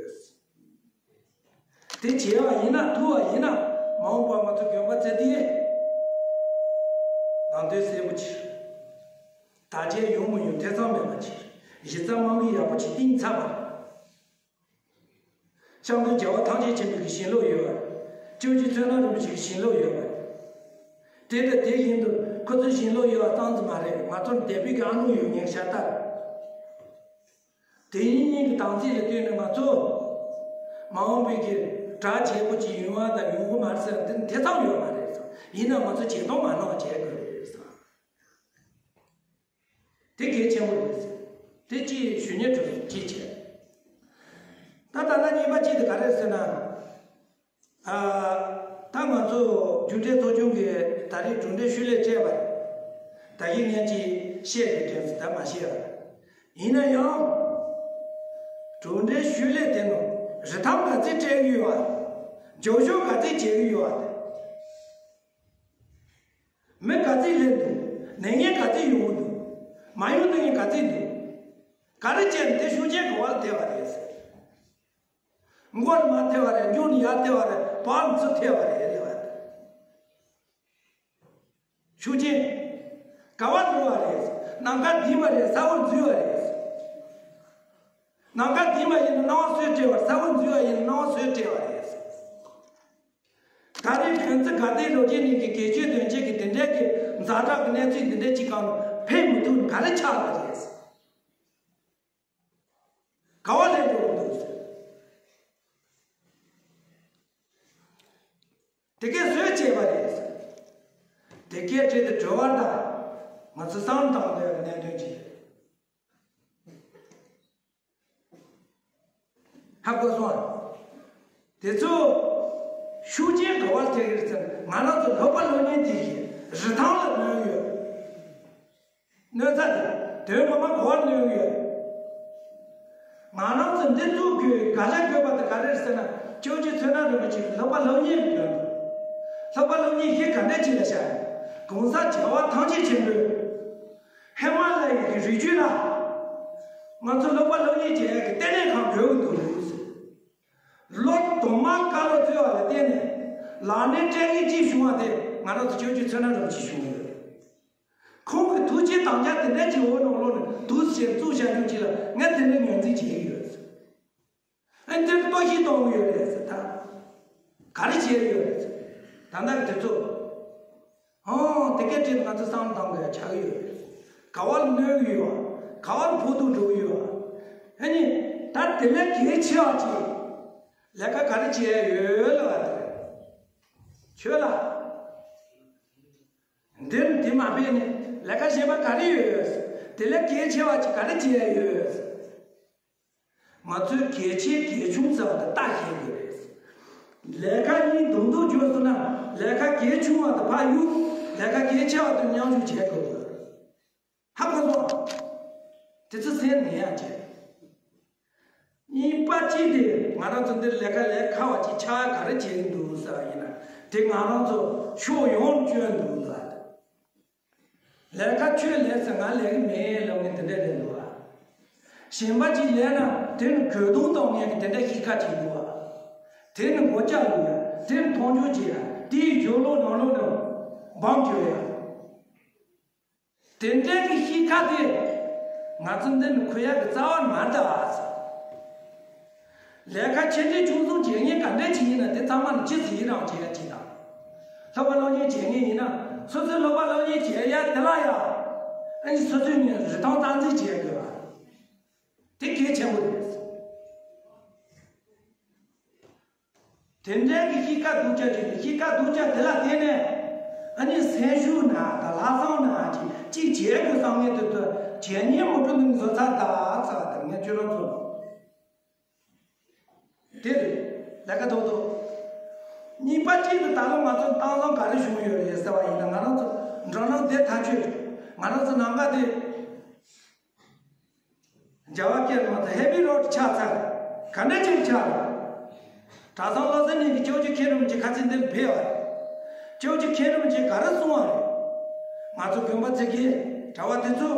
དེ་བྱས་པ་ཡིན་ན་ཐུབ་པ་ཡིན་ན་མ་འོངས་པར་ང་ཚོ་དགོན་པ་བཙལ་དུས་ནང་དོན་གསལ་པོ་ཕྱིར། དར་རྒྱས་ཡོང་མི་ཡོང་ཐེ་ཚོམ་མེད་པ་ཕྱིར་གཞི་རྩ་དམངས་ཀྱི་ཡག་པོ་ཅིག་བཏིང་ཚར་བ། སྐྱབས་མགོན་རྒྱལ་བ་ཐམས་ཅད་མཁྱེན་པའི་གི་བྱིན་རླབས་ཡོད་པ། སྐྱབས་རྗེ་བསོད་ནམས་རིན་པོ་ཆེ་གི་བྱིན་རླབས་ཡོད་པ། དེ་ལྟ་དེ་བཞིན་དུ་ཁོ་ཚོའི་བྱིན་རླབས་ཡོད་པ་ཙམ་དུ་མ་རེད། ང་ཚོར་འདས་པའི་གི་ཨ་ནུ་ཡོད་ངེས་ཤ་སྟག་དེ་ཉིད་གཉིས་ཀྱི་དམ་ཚིག་ལ་བརྟེན་ནས་ང་ཚོ་མ་འོངས་པའི་གི་གྲགས་ཆེན་པོ་ཅིག་ཡོང་བ་དང་ཡོང་གི་མ་རེད་ཟེར་ན་དེ་ཐེ་ཚོམ་ཡོད་མ་རེད་ཟེར། ཡིན་ན་ང་ཚོ་བྱེད་སྟངས་མ་ནོར་བ་བྱེད་དགོས་རེད་ཟེར། དེ་གལ་ཆེན་པོ་རེད་ཟེར། དེ་ཅིག་ཞུ་སྙན་སྒྲོན་ཅིག་བྱས། ད་ད་ལྟ་གཉིས་པ་གཅིག་དེ་ག་རེད་ཟེར་ན། ཨ། ད་ང་ཚོ་རྒྱུགས་སྤྲོད་ཚོགས་ཆུང་གིས་ད་རེས་གྲུབ་འབྲས་ཤོད་ལས་སྤྲད་པ་རེད། ད་གིན་ངས་ཅིག་བཤད་ཀྱི་དྲན་སོང་། ད་མ་བཤད་པ་རེད། ཡིན་ན་ཡང་། གྲུབ་འབྲས་ཤོད་ལས་དེ་ནང་རིན་ཐང་ག་ཚད་སྤྲད་ཀྱི་ཡོད་པ། རྒྱབ་སྐྱོར་ག་ཚད་བྱེད་ཀྱི་ཡོད་པ། མི་ག་ཚད་སླེབས་འདུག་ནད་ངན་ག་ཚད་ཡོང་གི་འདུག་མ་ཡོང་དུས་ངན་ག་ཚད་འདུག་ག་རེ་བྱས་ནས་དེ་ཤུགས་རྐྱེན་ག་པར་ཐེབས་པ་རེད་ཟེར། མགོ་ནས་མར་ཐེབས་པ་རེད། མཇུག་ནས་ཡར་ཐེབས་པ་རེད། བར་ནས་ཚུར་ཐེབས་པ་རེད་ལབ་པ་དེ། ཤུགས་རྐྱེན་ག་པར་འགྲོ་བ་རེད། ནམ་མཁའ་ལྡིང་བ་རེད། ས་འོག་འཛུལ་བ་རེད། ནམ་མཁའ་ལྡིང་བ་ཡིན་ན་སྣང་བ་སུས་སྤྲད་པ་རེད། ས་འོག་འཛུལ་བ་ཡིན་ན་སྣང་བ་སུས་སྤྲད་པ་རེད། ད་རེས་དོན་ཚན་ག་དེ་ལོ་རྒྱུས་ནས་ཀྱི་གལ་ཆེ་དོན་ཆེ་གི་དེ་འདྲའི་གི་ཛ་དྲག་གི་གནས་ཚུལ་འདི་འདྲའི་ཅིག་གང་ཕེབས་མི་ཐུབ་ན་ག་རེ་ཆགས་པ་རེད། ག་བ་ལས་འགྲོ་གི་འདུག་ཟེར། དེ་གས་བཟོས་བྱས་པ་རེད་ཟེར། དེ་གས་བྲིས་ཏེ་གྲོལ་བར་དང་ང་ཚོ་བསམ་བློ་བཏང་དགོས་ཡག་གནད་དོན་ཅིག་རེད། ཧ་གོ་སོང་། དེ་ཚོ་ཤུགས་རྐྱེན་ག་བ་ཐེབས་ཀྱི་རེད་ཟེར་ན་ང་རང་ཚོ་ལྷག་པ་སློབ་གཉེར་དེ་ཡི་རིན་ཐང་ལ་གནོད་ཡོད། གནོད་ཚ་དེ་དོན་ངོ་མ་ག་བ་གནོད་ཡོད། ང་རང་ཚོ་འདི་ཚོ་དགོས་ག་ལ་དགོས་པ་དེ་ག་རེ་རེད་ཟེར་ན་སྐྱབས་རྗེ་བསོད་ནམས་རིན་པོ་ཆེ་ལྷག་པ་སློབ་གཉེར་གྱི་དོན་དུ། ལྷག་པ་སློབ་གཉེར་གཞི་ག་འདྲ་ཅིག་ལ་བཞག་ཡོད། གོང་ས་རྒྱལ་བ་ཐམས་ཅད་མཁྱེན་པའི་ཧི་མ་ལ་ཡའི་རི་རྒྱུད་ལ་ང་ཚོ་ལྷག་པ་སློབ་གཉེར་བྱེད་ཡག་གི་ལྟེ་གནས་ཁང་དགོས་ཀྱི་འདུག་ཟེར། ལོ་ བཀའ་སློབ་སྩལ་བ་ལ་བརྟེན་ནས་ལག་ལེན་སྤྲད་མཁན་གཅིག་བྱུང་བ་དེ་ང་རང་ཚོ་སྐྱབས་རྗེ་ཚེ་རིང་རིན་པོ་ཆེ་བྱུང་ཡོད་རེད། ཁོང་གི་ཐུགས་རྗེ་དམ་བཅའ་དེ་འདྲ་ཅིག་འོག་ནང་ལོགས་ནས་འདུག་ཟེར་བཙུགས་བཞག་རྒྱུ་ཅིག་ལ་ང་དེ་འདྲ་ངོས་འཛིན་བྱེད་ཀྱི་ཡོད། ཨ་ནི་དེར་གཏོར་བཤིག་གཏོང་གི་ཡོད་རེད་ཟེར། ད་ག་རེ་བྱས་ཡོད་རེད་ཟེར། ད་ལྟ་དེ་ཚོ་ཨོ་དེ་སྐད་དྲིས་ང་ཚོ་བསམ་བློ་གཏོང་དགོས་ཡ་ཆགས་ཀྱི་ཡོད་རེད། ག་བ་ལ་གནོད་ཀྱི་ཡོད། ག་བ་ལ་ཕོག་ཐུག་འགྲོ་གི་ཡོད། ཨ་ནི་ད་དེ་ལས་གལ་ཆེ་བ་ཅིག་ལས་ཀ་ག་རེ་བྱས་ཡོད་ལབ་པ་དེ་རེད། ཁྱོད་ལ་འདིར་འདི་མ་ཕེབས་ནས་ལས་ཀ་གཞན་པ་ག་རེ་ཡོད། དེ་ལས་གལ་ཆེ་བ་ཅིག་ག་རེ་བྱས་ཡོད། ང་ཚོས་གལ་ཆེ་གལ་ཆུང་ཟེར་བ་དེ་ལྟ་ཤེས་དགོས་རེད། ལས་ཀ་གཉིས་མདུང་མདུང་བྱོས་སོང་ན་ལས་ཀ་གལ་ཆུང་བ་དེ་ཕར་གཡུག་ལས་ཀ་གལ་ཆེ་བ་དེ་མཉམ་ཞུགས་བྱེད་དགོས། ཧ་གོ་སོང་། དེ་ཚོ་སེམས་ནས་ཡང་བྱེད། གཉིས་པ་གཅིག་དེ་ང་རང་ཚོ་འདིར་ལས་ཀ་ལས་ཁག་པ་ཅིག་ཆགས་ག་རེ་བྱེད་ཀྱི་འདུག་ཟེར་བ་ཡིན་ན་དེ་ང་རང་ཚོ་ཕྱོགས་ཡོངས་བསྐྱོན་འདུག་ལ། ལས་ཀ་ཁྱོད་ལས་ཟེར་ང་ལས་ཀྱི་མེད་ལབ་ངས་དེ་འདྲ་རེད་འདུག་ཨ། གཞན་པ་ཅིག་ལས་ན་དེ་ནི་གྱོད་དུང་གཏོང་ངས་ཀྱི་དེ་འདྲ་གཤིས་ཀ་ཅིག་འདུག་ཨ། དེ་ནི་མགོ་ལྕགས་ལུག་ཡ་དེ་ནི་མཐོང་ཆུང་བྱེད་ཡ་དེའི་རྒྱུ་ལོ་ནང་ལོ་ནང་འབངས་གྱོད་ཡ། དེ་འདྲའི་གི་གཤིས་ཀ་དེ་ང་ཚོ་འདི་ནི་འཁོད་ཡ་གི་རྩ་བ་མ་འདྲ་ཨ་ཟེར། ལས་ཀ་ཆེ་འབྲིང་ཆུང་གསུམ་བྱེད་མཁན་ག་འདྲ་ཅིག་ཡིན་ན་དེ་ཚང་མ་ནི་ཅི་ཟིག་ཡིན་རང་བྱེད་ཡ་ཅིག་དང་། སློབ་པ་སློབ་གཉེར་བྱེད་མཁན་ཡིན་ན་སོ་སོའི་སློབ་པ་སློབ་གཉེར་བྱེད་ཡ་དེ་ལ་ཡ་ཨ་ནི་སོ་སོའི་ནས་རིན་ཐང་སྟངས་འཛིན་བྱེད་དགོས་པ་དེ་གལ་ཆེན་པོ་རེད། དེ་འདྲའི་གི་གཤིས་ཀ་སྡུག་ཅག་ཅིག་གཤིས་ཀ་སྡུག་ཅག་དེ་ལ་བརྟེན་ནས་ཨ་ནི་སེམས་ཤུགས་ན་ད་ལྷག་བསམ་ན་ཅིག་ཅིག་བྱེད་དགོས་བསམ་ངེས་དུ་དུ་བྱེད་ཉེན་མོ་གྲུ་ནང་བཟོ་ཚར་ད་ཚར་ད་ངས་ཁྱོད་རང་ཚོ་དེ་རེད། ལས་ཀ་ཐོག་ཐོག་གཉིས་པ་གཅིག་ཏུ་ད་ལོ་ང་ཚོ་བཏང་བཟང་ག་རེ་བྱུང་ཡོད་རེད་ཟེར་བ་ཡིན་ན་ང་རང་ཚོ་འགྲོ་ནང་དེ་ཐག་ཆོད་ང་རང་ཚོ་ནང་ག་དེ། རྒྱ་བ་སྐད་མ་ཐ་ཧེ་བི་རོ་ཌི་ཆགས་ཚར། ག་འདྲ་ཅིག་ཆགས། གྲྭ་ཚང་བློ་གསལ་གླིང་གི་སྐྱབས་རྗེ་མཁན་རིན་པོ་ཆེ་ཁ་ཚིག་འདིར་ཕེབས་པ་རེད། སྐྱབས་རྗེ་མཁན་རིན་པོ་ཆེས་ག་རེ་གསུངས་པ་རེད། ང་ཚོ་དགོན་པ་ཚེ་གེ་གྲྭ་བ་དེ་ཚོ།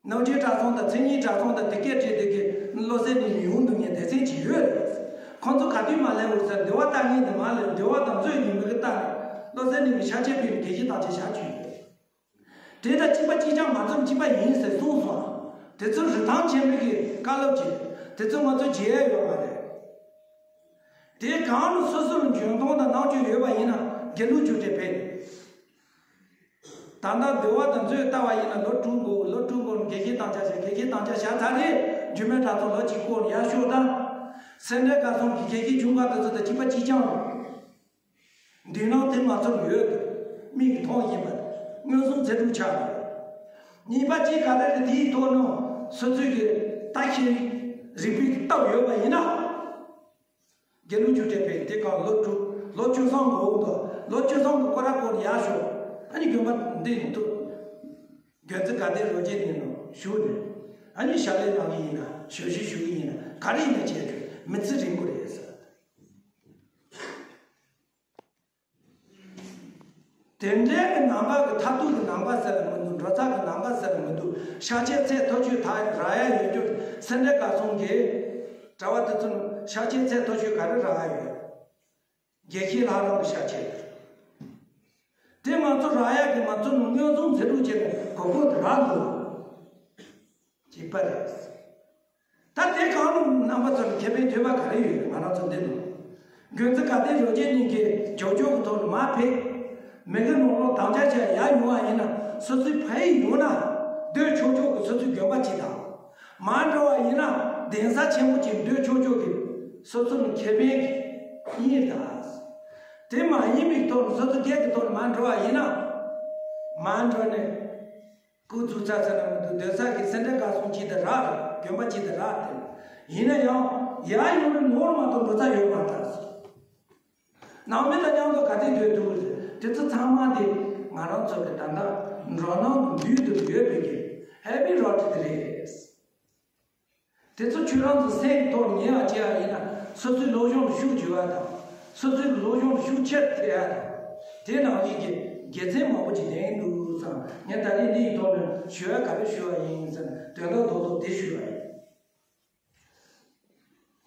ནང་ཆེན་གྲྭ་ཚང་དང་མཚན་ཉིད་གྲྭ་ཚང་དང་དེ་སྐད་བྲིས་དེ་གའི་བློ་གསལ་གླིང་ཡོང་འདུག་ངས་སྡེ་ཚན་གྱི་ཡོད་རེད། ཁོང་ཚོ་ག་དུས་མ་སླེབས་འོང་ཟེར་འདི་བ་ལྟ་ངན་འདི་མ་སླེབས་འདི་བ་དང་མཛོད་ཡིན་མི་གི་ལྟ་ནས་བློ་གསལ་གླིང་གི་ཤར་ཆེན་པའི་དགེ་བཤེས་དང་ཆེ་བཞག་བྱུང་ཡོད། དེ་དང་གཅིག་པ་གཅིག་རྐྱང་མ་འཛོམས་གཅིག་པ་ཡིན་ཟེར་གསུངས་སོང་། དེ་ཚོ་རིན་ཐང་ཆེན་པོའི་གི་བཀའ་སློབ་ཅིག་རེད། དེ་ཚོ་ང་ཚོ་བརྗེད་ཡ་ཡོད་མ་རེད། དེ་གང་ལ་སོ་སོ་ལ་འཇོན་ཐང་དང་རྣམ་དཔྱོད་ཡོད་པ་ཡིན་ན་དགེ་ལུགས་རྒྱུགས་སྤྲད་ཕེབས། ད་ལྟ་འདུལ་བ་དང་མཛོད་ལྟ་བ་ཡིན་ན་ལོ་དྲུག་འགོར་ལོ་དྲུག་འགོར་དགེ་བཤེས་དམ་བཅའ་བྱས་དགེ་བཤེས་དམ་བཅའ་བཞག་ཚར་རེད། འཇུ་མེད་གྲྭ་ཚང་ལོ་གཅིག་སྐོར་ཡར་ཤོག་དང་། སེ་འབྲས་དགའ་གསུམ་གྱི་དགེ་བཤེས་ཆུང་བ་དེ་ཚོ་དང་གཅིག་པ་གཅིག་རྐྱང་རེད། འདུས་སྣང་དེ་ང་ཚོར་ཡོད། མིག་གིས་མཐོང་བཞིན་པ། མངོན་སུམ་ཚེ་སྒྲུབ་ཆགས་པ། གཉིས་པ་གཅིག་ག་རེ་རེད་དེའི་ཐོག་ནས་སོ་སོའི་གི་ལྟ་ཤེས་རིག་པའི་སྟོབས་ཡོད་པ་ཡིན་ན། དགེ་ལུགས་རྒྱུགས་སྤྲད་པའི་དེ་གང་ལོ་དྲུག་ལོ་བཅུ་གསུམ་གི་འོག་ཏུ་ལོ་བཅུ་གསུམ་གི་སྐོར་ར་སྐོར་ཡར་ཤོག་ཨ་ནི་དགོན་པ་འདི་ཡིན་འདུག་དགོན་རྩེ་དགའ་ལྡན་རོ་བརྒྱའི་གནས་ནང་བཞུགས་ནས་ཨ་ནི་ཞལ་ལས་གནང་གི་ཡིན་ན་ཞབས་ཕྱི་ཞུ་གི་ཡིན་ན་ག་རེ་ཡིན་ན་བྱས་ཆོག་མི་ཚེ་རིང་པོ་རེད་ཟེར། དེ་འདྲའི་གི་ནང་པ་གི་མཐར་ཐུག་གི་ནང་པ་ཟེར་ལ་མི་འདུག་འགྲོ་ཚགས་གི་ནང་པ་ཟེར་ལ་མི་འདུག་ཤཱཀྱའི་ཚད་མཐོ་ཤོས་ད་རག་ཡ་ཡོད་རྒྱུ་སེ་འབྲས་དགའ་གསུམ་གི་གྲྭ་བ་དེ་ཚོ་ཤཱཀྱའི་ཚད་མཐོ་ཤོས་ག་རེ་རག་ཡ་ཡོད། དགེ་བཤེས་ལྷ་རམས་ཀྱི་ཤཱཀྱའི་དེ་ང་ཚོ་རག་ཡ་གི་ང་ཚོ་མངོན་སུམ་ཚེ་སྒྲུབ་བྱས་ནས་གོ་སྐབས་དེ་རག་འདུག་གཅིག་པ་རེད། ད་དེ་གང་རུང་རྣམ་པ་ཚོ་ལ་ཁེ་ཕན་ཐོན་པ་ག་རེ་ཡོད་ང་རང་ཚོ་འདི་ནང་། དགོན་རྩེ་དགའ་ལྡན་རོ་བརྒྱའི་གནས་ཀྱི་ཇོ་ཇོ་གི་ཐོག་ནས་མར་ཕེབས། མི་གི་ནང་ལོགས་དམ་བཅའ་བྱས་ཡར་ཡོང་བ་ཡིན་ན་སོ་སོའི་ཕ་ཡུལ་ཡོང་ན་སྡོད་ཆོག་ཆོག་གི་སོ་སོའི་དགོན་པ་གཅིག་དང་། མར་འགྲོ་བ་ཡིན་ན་གདན་ས་ཆེན་པོ་གཅིག་སྡོད་ཆོག་ཆོག་གི་སོ་སོ་ལ་ཁེ་ཕན་གཉིས་དང་། དེ་མ་ཡིན་པའི་ཐོག་ནས་སོ་སོ་སྒེར་གྱི་ཐོག་ནས་མར་འགྲོ་བ་ཡིན་ན་མར་འགྲོ་ནས། སྐུ་གཟུགས་ཚ་ཚ་ན་མི་འདུག་སྡོད་ས་གི་སེ་འབྲས་དགའ་གསུམ་གཅིག་ཏུ་རག་རེད། དགོན་པ་གཅིག་ཏུ་རག་སྟེ། ཡིན་ན་ཡང་ཡར་ཡོང་རེ་ནོར་མ་གཏོགས་འགྲོ་ས་ཡོད་མ་རེད། ནང་མི་དང་མཉམ་དུ་ག་དུས་སྡོད་ཐུབ་ཀྱི་རེད། དེ་ཚོ་ཚང་མ་དེ་ང་རང་ཚོ་གི་ད་ལྟ་འགྲོ་སྣང་གི་མདུན་དུ་ཡོད་པའི་གི་ཧེ་བི་རོ་ཌི་དེ་རེད། དེ་ཚོ་ཁྱོད་རང་ཚོ་སེམས་ཐོག་ཉེ་བ་བྱས་པ་ཡིན་ན་སོ་སོའི་སློབ་སྦྱོང་ལ་ཤུགས་རྒྱུ་བ་དང་སོ་སོའི་སློབ་སྦྱོང་ལ་ཤུགས་ཆེར་ཐེབས་ཡ་དང་། དེ་ནང་བཞིན་གྱི་དགེ་མཚན་མང་པོ་ཅིག་ལྡན་འདུག་བསམ། ངས་ད་རེས་འདི་ཡི་ཐོག་ནས་ཞུ་བ་ག་རེ་ཞུ་བ་ཡིན་ཟེར་ན་དོན་དག་རྡོག་རྡོག་དེ་ཞུ་བ་ཡིན།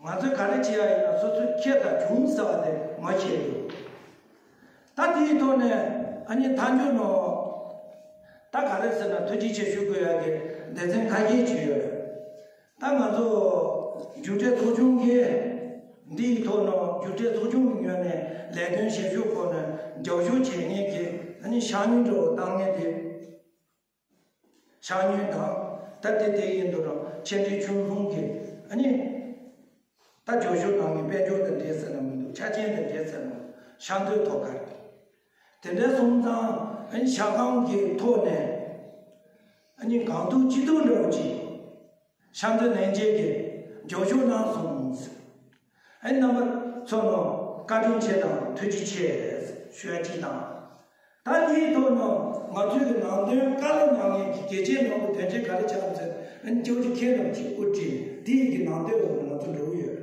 ང་ཚོས་ག་རེ་བྱེད་ཡ་ཡིན་ན་སོ་སོའི་ཁེ་དང་གྱོང་ཟེར་བ་དེ་མ་ཤེས་ཡོད། ད་དེའི་ཐོག་ནས་ཨ་ནི་མཐའ་མཇུག་ནང་ད་ག་རེ་ཟེར་ན་ཐུགས་རྗེ་ཆེ་ཞུ་དགོས་ཡ་གི་སྡེ་ཚན་ཁ་ཤས་ཅིག་ཡོད། ད་ང་ཚོ་རྒྱུགས་སྤྲོད་ཚོགས་ཆུང་གིས་འདིའི་ཐོག་ནང་རྒྱུགས་སྤྲོད་ཚོགས་ཆུང་གི་ངོས་ནས་ལས་དོན་བྱེད་ཕྱོགས་སྐོར་ནས་རྒྱབ་སྐྱོར་བྱེད་མཁན་གྱི་ཨ་ནི་ཤག་ཉོས་འགྲོ་བཏང་མཁན་དེ། ཤག་ཉོས་དང་། ད་དེ་དེ་ཡིན་དུ་རང་ཆེ་འབྲིང་ཆུང་གསུམ་གྱི་ཨ་ནི། ད་རྒྱབ་སྐྱོར་གནང་མཁན་དཔལ་འབྱོར་དང་འབྲེལ་ཟེར་ན་མི་འདུག་ཆ་རྐྱེན་དང་འབྲེལ་ཟེར་ན་ཤག་མཛོད་ཐོག་ཁར། དེ་འདྲ་སོང་ཙང་ཨ་ནི་ཤག་ཁང་གི་ཐོག་ནས་ཨ་ནི་གང་ཐུབ་ཅི་ཐུབ་འདྲ་བོ་ཅིག་ཤག་མཛོད་ལྷན་རྒྱས་ཀྱིས་རྒྱབ་སྐྱོར་གནང་སོང་ཟེར། ཨ་ནི་རྣམ་པ་ཚོ་ནང་བཀའ་དྲིན་ཆེ་དང་ཐུགས་རྗེ་ཆེ་ཞུ་ཡ་གཅིག་དང་། ད་དེའི་ཐོག་ནས་ང་ཚོའི་གི་ནང་དོན་བཀའ་སློབ་གནང་མཁན་གྱི་གལ་ཆེན་ནོར་བུ་དོན་ཆེན་ག་རེ་ཆགས་ཟེར་ཨ་ནི་ཇོ་ཇོ་མཁན་རིན་པོ་ཆེ་དབུ་ཁྲིད་དེའི་གི་ནང་དོན་འོག་ནས་ང་ཚོ་འགྲོ་གི་ཡོད།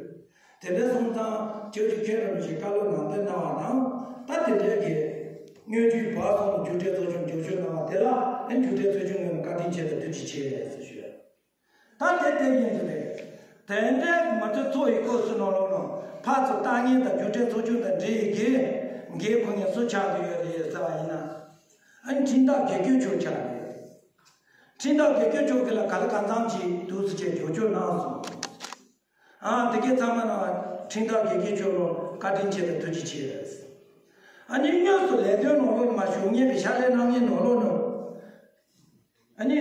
དེ་འདྲ་སོང་ཙང་ཇོ་ཇོ་མཁན་རིན་པོ་ཆེ་བཀའ་སློབ་ནང་དོན་གནང་བ་དང་ད་དེ་འདྲའི་གི་དངོས་བརྒྱུད་བར་གསུམ་རྒྱུགས་སྤྲོད་ཚོགས་ཆུང་རྒྱབ་སྐྱོར་གནང་བ་དེ་ལ་ཨ་ནི་རྒྱུགས་སྤྲོད་ཚོགས་ཆུང་ངོས་ནས་བཀའ་དྲིན་ཆེ་དང་ཐུགས་རྗེ་ཆེ་ཟེར་ཞུ་ཡ། ད་དེ་ལྟར་ཡིན་དུ་རེད། དེ་འདྲའི་མི་ཚོ་ཚོ་ཡི་སྐབས་སུ་ནང་ལོགས་ནང་ཕར་ཚུར་ལྟ་ངན་དང་རྒྱུགས་སྤྲོད་ཚོགས་ཆུང་དང་འབྲེལ་ཡི་གེ་འགན་ཁུར་མཁན་སུ་ཆགས་ཀྱི་ཡོད་རེད་ཟེར་བ་ཡིན་ན། ཨ་ནི་ཁྲིམས་བདག་དགེ་བསྐོས་མཆོག་ཆགས་རེད། ཁྲིམས་བདག་དགེ་བསྐོས་མཆོག་གིས་ལ་ག་ལ་གང་འཚམ་ཅིག་འདུག་སེ་བྱས་རྒྱབ་སྐྱོར་གནང་སོང་། ཨ་དེ་གའི་ཚང་མ་ན་ཁྲིམས་བདག་དགེ་བསྐོས་མཆོག་ལ་བཀའ་དྲིན་ཆེ་དང་ཐུགས་རྗེ་ཆེ། ཨ་ནི་དངོས་སུ་ལས་དོན་ནང་ལོགས་ནས་མ་ཞུགས་མཁན་གྱི་ཕྱག་ལས་གནང་མཁན་ནང་ལོགས་ནས། ཨ་ནི།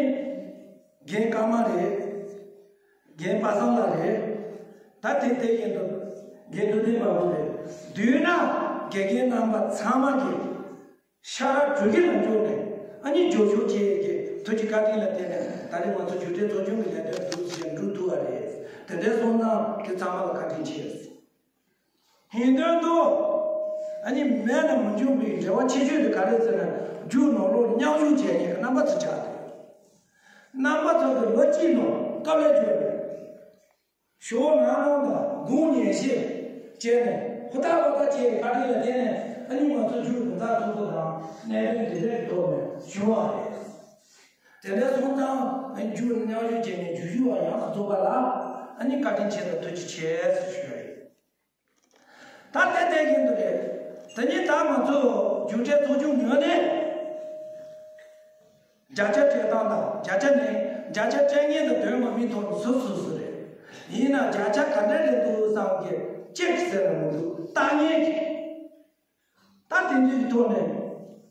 རྒན་ཀརྨ་རེད། རྒན་པ་སངས་ལགས་རེད། ད་དེ་དེ་ཡིན་དུ། རྒན་དུ་ལྡན་པ་བོ་རེད། མདུན་ན་དགེ་རྒན་རྣམ་པ་ཚང་མ་གིས་ཤ་ར་དྲུག་གི་ལ་འཇོག་ནས་ཨ་ནི་རྒྱབ་སྐྱོར་བྱེད་ཀྱི་ཐུགས་ཀྱི་བཀའ་དྲིན་ལ་བརྟེན་ནས་ད་རེས་ང་ཚོ་རྒྱུགས་སྤྲོད་ཚོགས་ཆུང་གི་ལས་དོན་འདུག་ཟེར་འགྲུབ་ཐུབ་པ་རེད། དེ་འདྲའི་སོང་ཙང་དེ་ཚང་མ་ལ་བཀའ་དྲིན་ཆེ། ཧིན་དོན་དུ། ཨ་ནི་མེད་ན་མི་འབྱུང་བའི་འབྲེལ་བ་ཆེ་ཤོས་དེ་ག་རེ་ཟེར་ན་རྒྱུགས་ནང་ལོགས་མཉམ་ཞུགས་བྱས་ནས་རྣམ་པ་ཚོ་ཆགས་ཏེ། རྣམ་པ་ཚོ་གི་ལོ་གཅིག་ནང་དཀའ་ལས་བརྒྱབ་པས། ཞོགས་ནང་ནང་དང་དགུང་ཉལ་ཞིག་བྱས་ནས་ཧུར་ཐག་ཧུར་ཐག་བྱས་ནས་བཀའ་དྲིན་ལ་བརྟེན་ནས་ཨ་ནི་ང་ཚོ་རྒྱུགས་འཛིན་གྲྭ་ཚོགས་པ་དང་གནད་དོན་འདི་འདྲའི་ཐོག་ནས་བྱུང་བ་རེད། དེ་འདྲ་སོང་ཙང་རྒྱུགས་མཉམ་ཞུགས་བྱས་ནས་རྒྱུགས་ཞུ་བ་ཡག་ཏུ་ཐུབ་པ་ལ་ཨ་ནི་བཀའ་དྲིན་ཆེ་དང་ཐུགས་རྗེ་ཆེ་ཟེར་ཞུ་ཡ་ཡིན། ད་ལྟ་བལྟས་ཡིན་དུ་རེད། དེ་ནི་ད་ང་ཚོ་རྒྱུགས་སྤྲོད་ཚོགས་ཆུང་ངོས་ནས་བརྒྱ་ཆ་སྤྲད་སྟངས་དང་བརྒྱ་ཆ་ནི་བརྒྱ་ཆ་སྤྲད་མཁན་དང་དོན་མ་མི་ཐོག་ནས་སུ་སུ་སུ་རེད། ཡིན་ན་བརྒྱ་ཆ་ག་འདྲ་རེད་འདུག་བསམ་གི་གཅིག་ཟེར་ན་མི་འདུག་ལྟ་ངན་གྱི། ད་དེ་འདྲའི་ཐོག་ནས་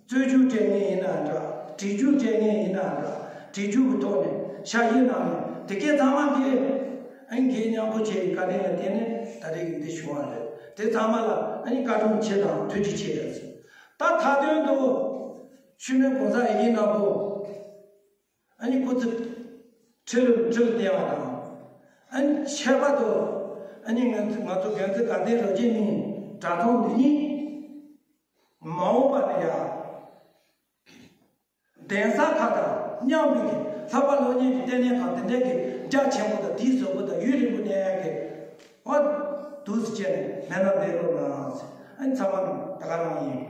རྩོད་རྒྱུགས་སྤྲད་མཁན་ཡིན་ན་འདྲ། བྲིས་རྒྱུགས་སྤྲད་མཁན་ཡིན་ན་འདྲ། བྲིས་རྒྱུགས་ཀྱི་ཐོག་ནས་ཤ་ཡིན་ནམ་ཡིན་དེ་སྐད་ཚང་མ་གིས་ཨ་ནི་མཉམ་པོ་བྱས་བཀའ་དྲིན་ལ་བརྟེན་ནས་ད་རེས་ཀྱི་འདི་བྱུང་བ་རེད། དེ་ཚང་མ་ལ་ཨ་ནི་བཀའ་དྲིན་ཆེ་དང་ཐུགས་རྗེ་ཆེ་ཡོད་ཟེར། ད་མཐའ་དོན་དུ་ཤུལ་མའི་གོང་ས་ཡི་གེ་ནག་པོ་ཨ་ནི་སྐུ་ཚེ་ཁྲི་ལོ་ཁྲི་ལོ་བརྟན་པ་དང་། ཨ་ནི་ཁྱད་པར་དུ་ཨ་ནི་ང་ཚོ་ང་ཚོ་རྒན་ཚོ་དགའ་ལྡན་རབ་རྒྱས་གླིང་གྲྭ་ཚང་འདི་ཉིད་མ་འོངས་པ་ལ་ཡང་། གདན་ས་ཁག་དང་མཉམ་པའི་གི་ལྷག་པར་སློབ་གཉེར་གྱི་ལྟེ་གནས་ཁག་དེ་འདྲའི་གི་རྒྱ་ཆེན་པོ་དང་དེའི་ཟབ་པོ་དང་ཡུན་རིང་པོ་གནས་ཡག་གི་ཨོ་འདུག་སེ་བྱས་ནས་མེད་ན་འདས་རོགས་གནང་ཟེར། ཨ་ནི་ཚང་མ་ད་ག་རང་ཡིན།